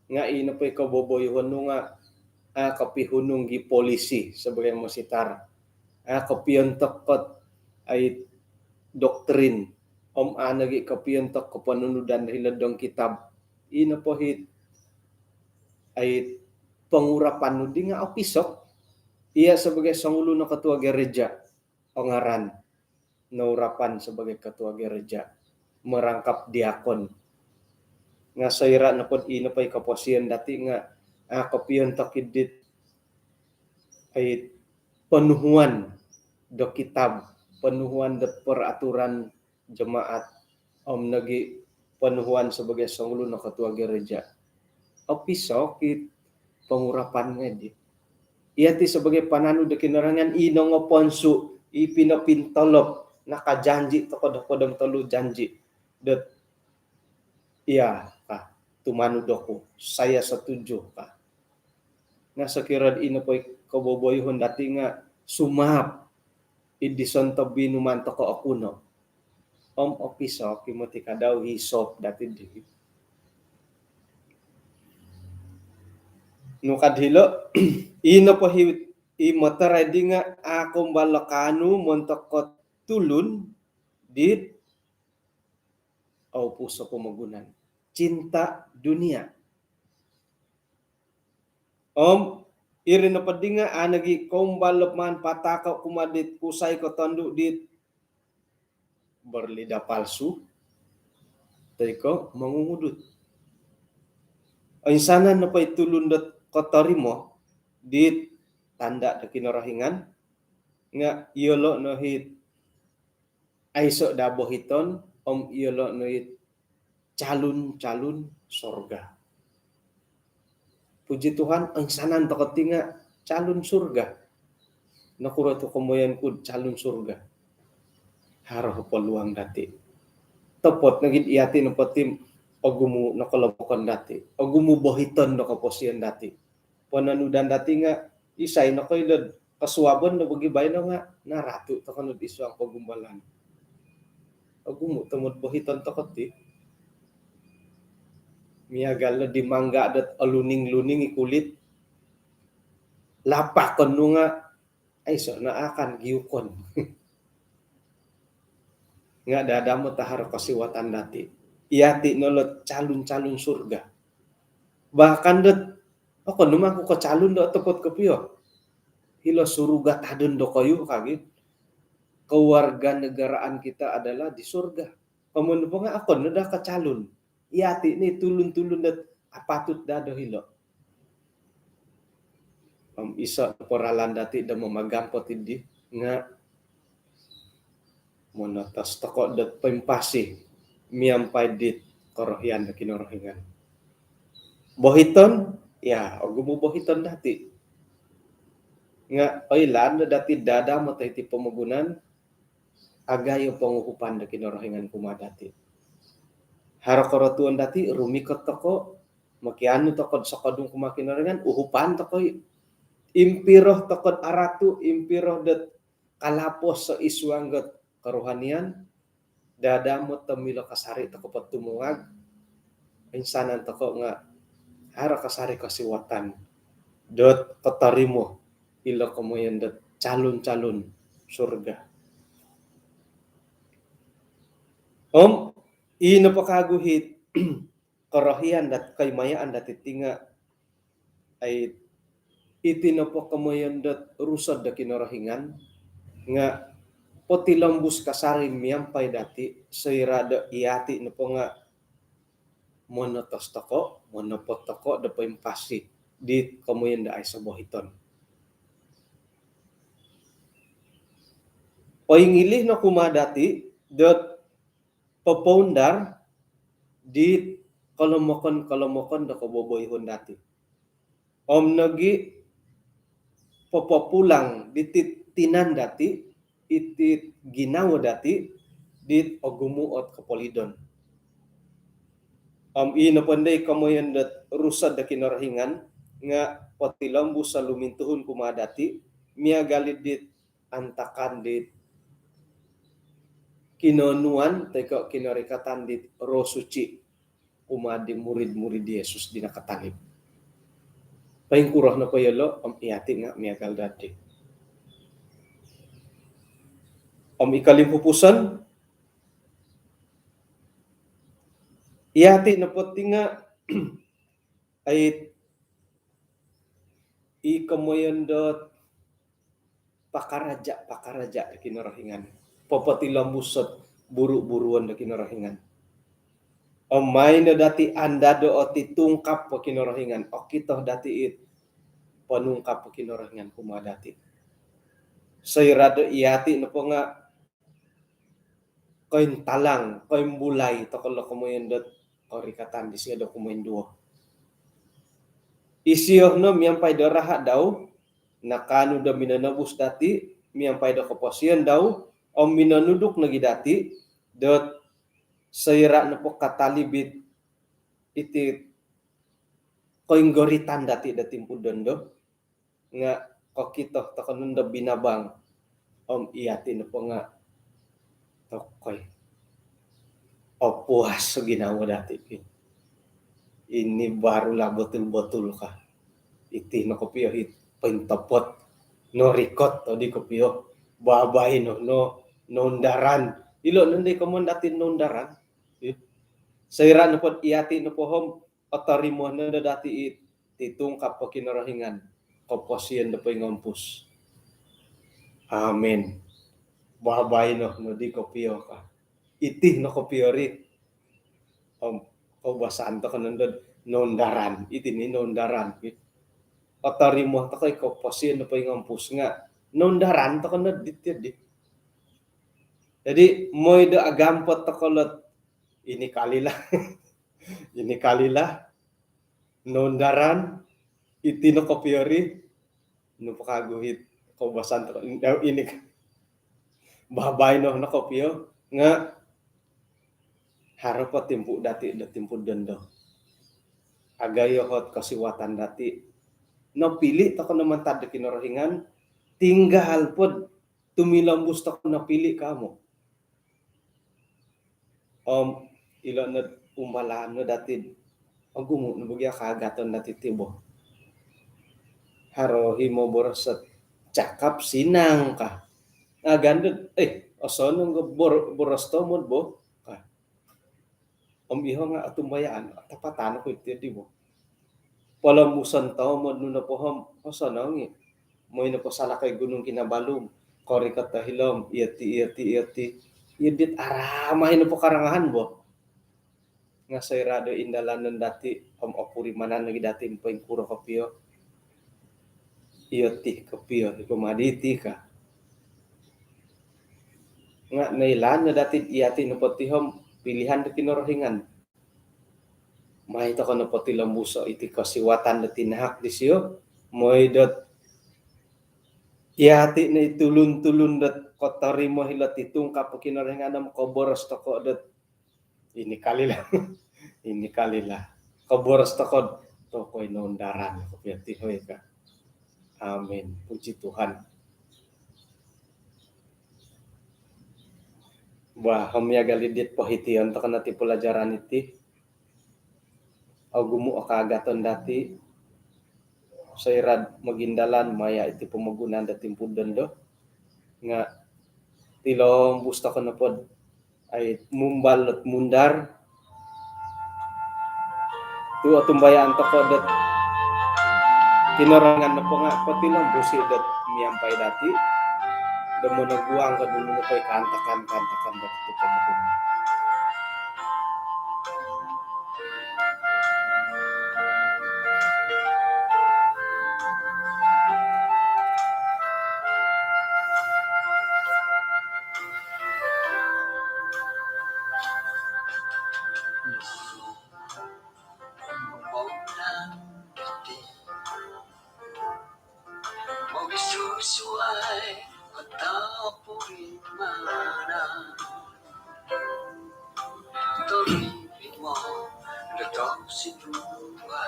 Nga i nopo i koboboyuhon nu nga a kopihunung gi polisi sebagai mositar. A kopiontok kot ai doktrin. Om a nogi kopiontok koponunudan hilo dong kitab. I nopo hit ai pengurapan nu di nga' opisok. Iya sebagai songulun o ketua gereja, ongaran nourapan sebagai ketua gereja, merangkap diakon. Nga' soira' nopo dot ino po i koposion dati' nga' a' kopiontok id dit ai ponuhuan do kitab, ponuhuan do peraturan jemaat, om nogi' ponuhuan sebagai songulun o ketua gereja. Opisok i pengurapan ngai' di. Iya ti sebagai pananud do Kinorohingan i nongoponsu', i pinopintolop, nakajanji' toko' do hopod om tolu janji' dot iya ka, tumanud oku, saya setuju ka. Nga' sokiro dot ino po i koboboyuhon dati' nga' sumaap id di sontob i numan toko' okuno'. Om opisok i moti kadau hisop dati' di. Nu kad hilo', ino po hi, i motorai di nga' a' koumbal o kaanu montok ko tulun dit oupus o pomogunan. Cinta dunia. Om iri nopo di nga' a' nogi' koumbal o maan patahako' kumaa dit kusai ko tondu' dit berlidah palsu toi ko mongungudut. Oinsanan nopo i tulun dot kotorimo dit tanda' do Kinorohingan nga' iyolo' no hit aiso' daa bohiton, om iyolo' no it calun-calun surga. Puji Tuhan, oinsanan toko' ti nga' calun surga. Nokuro tu komoyon ku'd calun surga? Haro peluang dati'. Topot nogi'd iyati' nopo ti ogumu' no kolomokon dati', ogumu' bohiton no koposion dati'. Pononudan dati' nga' isai nokoilo'd kosuabon do bogi' baino nga' naratu' toko' nod id suang pogumbalan. Ogumu' tomod bohiton toko' ti. Miagal no di mangga' dot oluning-luning i kulit. Lapakon nu nga' aiso' no akan giukon. Nga' dadamot o haro kosiwatan dati'. Iyati' no lot calun-calun surga. Bahkan dot, okon nu mangku ko calun do otopot kopio. Hilo surga tadon dokoyu kagi. Kewarganegaraan kita adalah di surga. Komoyon nopo nga' okon no daa ko calun. Iyati' ni tulun-tulun dot apatut daa do hilo'. Om iso' nopo ralan dati' do mamagampot iddi nga' monotos toko' dot poimpasi miampai dit korohian do Kinorohingan. Bohiton, ya, ogumu' bohiton dati'. Nga' oilaan do dati' dadamot iti pomogunan, agayo ponguhupan do Kinorohingan kumaa dati'. Haro korotuon dati', rumikot toko', mokianu toko'd sokodung kumaa Kinorohingan, uhupan toko' i'. Impiro toko'd aratu', impiro dot kalapos so id suang dot kerohanian, dadamot do milo kasari' toko' po tumungag, oinsanan toko' nga' haro kasari' kosiwatan dot kotorimo ilo komoyon dot calun-calun surga. Om ii nopo kagu hit korohian dot koimayaan dati' ti nga' ai, iti nopo komoyon dot Rusod do Kinorohingan nga' potilombus kasari' miampai dati' soira' do iyati' nopo nga' monotos toko', monopot toko' do poimpasi di komoyon do aiso' bohiton. Poingilih no kumaa dati' dot popoundar di kolomokon-kolomokon do koboboyuhon dati'. Om nogi' popopulang diti tinan dati', iti ginawo dati', dit ogumu' ot kopolidon. Om ii nopo ndoi komoyon dot Rusod do Kinorohingan nga' potilombus o lumintuhun kumaa dati', miagal i dit antakan dit kinonuan toi ko' kinorikatan dit Roh Suci kumaa di murid-murid Yesus di nakatalib. Poingkuro nopo iyolo' om iyati' nga' miagal dati'. Om i kolimpupuson, iyati' nopo ti nga' ai, i komoyon dot pakaraja-pakaraja do Kinorohingan. Popotilombus ot buru-buruon do Kinorohingan. Om maan no dati andado ot i tungkap po Kinorohingan. Okito dati it ponungkap po Kinorohingan kumaa dati. Soira do iyati nopo nga kointalang, koimbulai tokou lo komoyon dot korikatan disio do komoyon duo. Isio no miampai do raha dau, nakaanu do minonobus dati, miampai do koposion dau, om minonuduk nogi dati, dot soira nopo katalib it iti koinggoritan dati do timpu dondo, nga kokito tokou nondo binabang. Om iyati nopo nga tokoi. Opuas o ginawo dati ki. Ini barulah betul-betul ka. Iti no kopio it pointopot. Norikot odi kopio. Babaino no noundaran. Ilo nondo i komoyon dati noundaran. Ih. Soira nopo iyati nopo om otorimo nondo dati it i tungkap po Kinorohingan, koposion do poingompus. Amin. Babaino nodi kopio ka. Iti no kopio ri. Om koubasan tokou nondo noundaran. Iti ni noundaran. Otorimo tokou i koposion do poingompus nga noundaran tokou nodi ti di. Jadi, mooi do agampot tokou lo ot ini kalilah. Ini kalilah. Noundaran, iti no kopio ri, nu po kagu it koubasan tokou, ini babaino no kopio, nga haro po timpu dati do timpu dondo. Agayo ot kosiwatan dati. Nopili tokou no mantad do Kinorohingan, tinggal po tumilombus tokou nopili ka amu. Om ilo no umbalan no dati, ogumu no bo gia kaagaton dati ti bo. Haro i moboros ot cakap senang ka. Agandu, eh, osonong nga bor-, boros tomod bo ka. Om iho nga otumbayaan, tapatan oku iti di bo. Polombuson tomod nu nopo om osonong i. Mooi nopo salakoi Gunung Kinabalu om korikot do hilo om, iyoti, iyoti, iyoti. Iyo dit aramai nopo karangahan bo. Nga soira do indalanon dati om opurimanan nogi dati om poingkuro kopio. Iyoti kopio, iko maditi ka. Nga noilaan no dati iyati nopo ti om pilihan do Kinorohingan. Mooi tokou nopo tilombuso iti kosiwatan do tinahak disio. Mooi dot iyati no i tulun-tulun dot kotorimo hilo ot i tungkap po Kinorohingan om koboros tokou dot ini kalilah. Ini kalilah. Koboros tokou, tokou i noundaran kopio ti hoi ka. Amin. Puji Tuhan. Bah, om miagal i dit pohition tokou no ti pelajaran iti. Ogumu o kaagaton dati. Soira do mogindalan maya iti pomogunan do timpu dondo. Nga tilombus tokou nopo dot ai mumbal dot mundar. Tu otumbayaan tokou dot Kinorohingan nopo nga potilombus i dot miampai dati. Do monoguang ko dulu nopo i kaantakan-kaantakan dati tu pomogunan.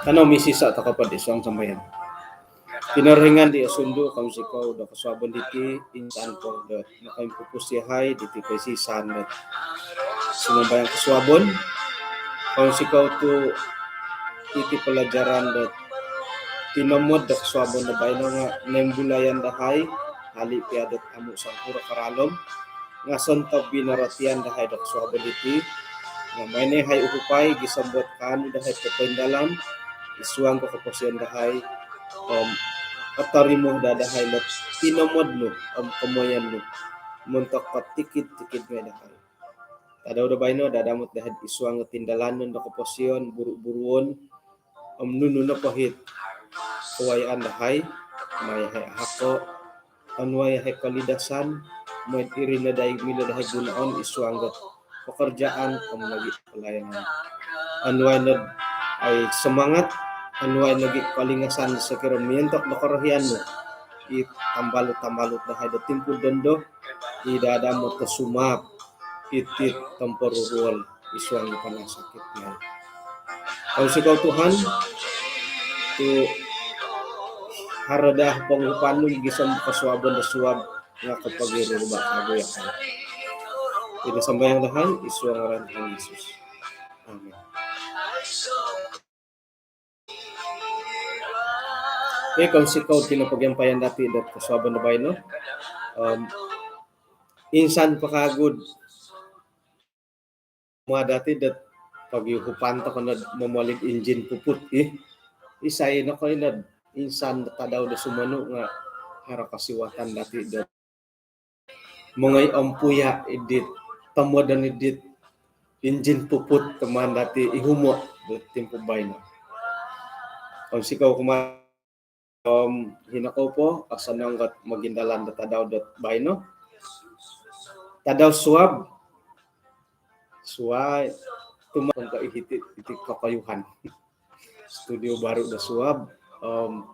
Kanou misisa tokou po id suang sambayang. Kinorohingan di osundu, kounsikou do kosuabon diti, insan po do nokoimpupus yahai diti koisisaan do sumambayang kosuabon. Kounsikou tu iti pelajaran do tinomod do kosuabon do baino nga noimbulayan dahai, hali pia dot amu songkuro karalom, nga sontob i norotian dahai do kosuabon diti. Nga maai no yahai uhupai gisom dot kaanu dahai popoindalan id suang do koposion dahai om Tarimo daa dahai lo tinomod nu om komoyon nu montok tikid-tikid ngai dahai. Tadau do baino daa damot dahai id suang do tindalanon do koposion, buru-buruon om nunu nopo it kawayaan dahai, mai yahai ahako, onuai yahai kolidasan, moi iri no dahai milo dahai gunoon id suang do pekerjaan om lagi pelayanan. Onuai no ai semangat, onuai lagi kolingasan sokiro miontok do korohian nu i tambalut-tambalut dahai do timpu dondo, i daa damot do sumaap iti tomporuruol id suang do panasakit ngai. Kounsikou Tuhan tu haro daa ponguhupan nu gisom kosuabon do suab nga kopogiruba kagu ya kan. Iti sambayang dahai id suang ngaran Tuhan Yesus. Amin. Okey, kounsikou kinopogiampayan dati do kosuabon do baino. Om insan po kagu do mua dati dot pogiuhupan tokou no momoli do injin puput ih. Isai nokoilo do insan do tadau do sumonu nga haro kosiwatan dati dot mongoi ompuya id dit tomodon id dit injin puput do maan dati ihumo do timpu baino. Kounsikou kumaa om hino kou po, osonong ot mogindalan do tadau dot baino. Tadau suab. Suai. Tumangka ihiti, iti kokoyuhan. Studio baru do suab. Om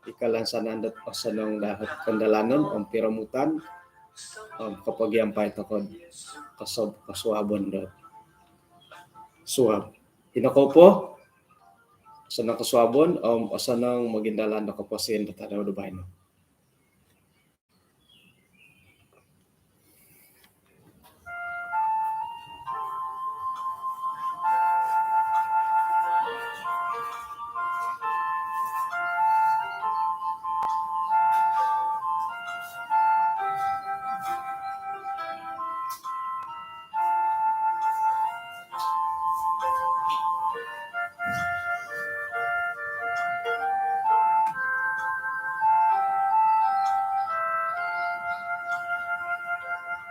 ikalansanan dot osonong dahai kandalanon om piromutan. Om kopogiampai tokou kosob-, kosuabon do suab. Hino kou po, osonong kosuabon om osonong mogindalan do koposion do tadau do baino.